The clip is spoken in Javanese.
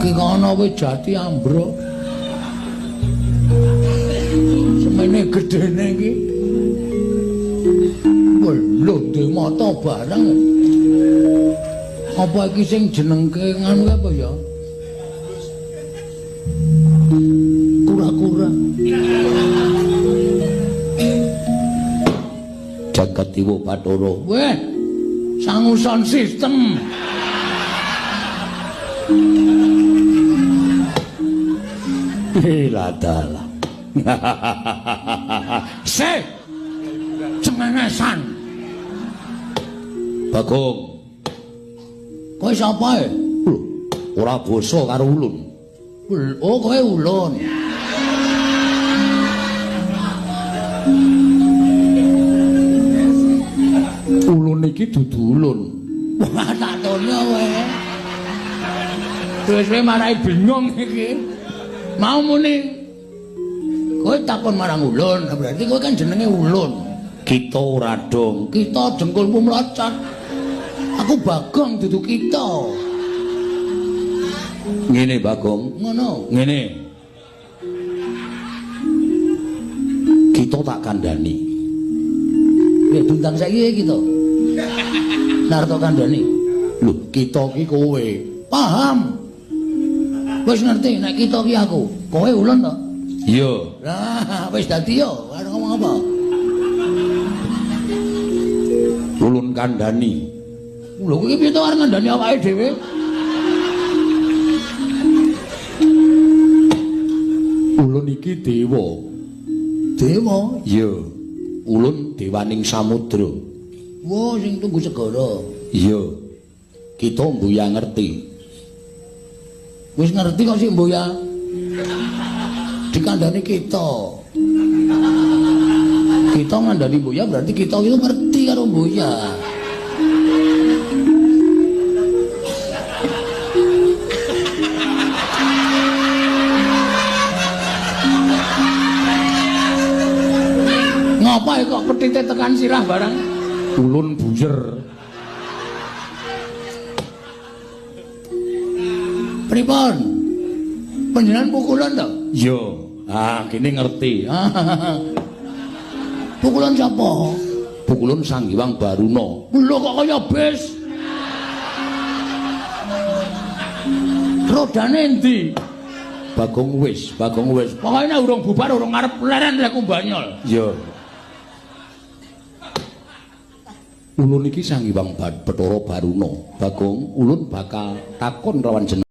Iki kok ana wit jati ambruk. Semene gedene iki. Lho, ndek mata bareng. Apa iki sing jenengke nganu apa ya? Kura-kura. Jagat Dewa Bathara. Weh, sangu sound system. Ladalah. Se. Cengengesan. Bagong. Kowe sapa e? Lho, ora basa karo ulun. Oh, kowe ulun. Ulun iki dudu ulun. Wah, tak tono kowe. Wis kowe marai bingung iki. Mau muni kowe takon marang ulun, berarti kowe kan jenenge ulun. Kita ora dong. Kita dengkulmu mlocot. Aku Bagong dudu kita. Ngene Bagong, ngono. Ngene. Kita tak kandhani. Ya diundang saiki kita. Narto kandhani. Lho, kita ki kowe. Paham. Wis ngerti nek kita ki aku. Kowe ulun to? Iya. Lah, wis dadi yo, arep ngomong apa? Ulun kandhani. Lho, kowe iki piye to arep ngandhani awake dhewe? Ulun iki dewa. Dewa? Iya. Ulun dewaning samudra. Wah, sing tunggu segara. Iya. Kita mbuya ngerti. Wis ngerti kok sik mbuya. Dikandhani kita. Kita ngandhani mbuya berarti kita itu ngerti karo mbuya. Ngapa kok petite tekan sirah barang? Ulun buyer. Pripun? Panjenengan pukulan to? Iya. Ah, kene ngerti. Pukulan sapa? Pukulan Sang Hyang Baruna. Lho kok kaya bis? Rodane endi? Bagong wis, Bagong wis. Pokoke nek urung bubar urung arep leren lek banyol. Iya. Ulun iki Sang Hyang Bathara Baruna. Bagong, ulun bakal takon rawan jeneng.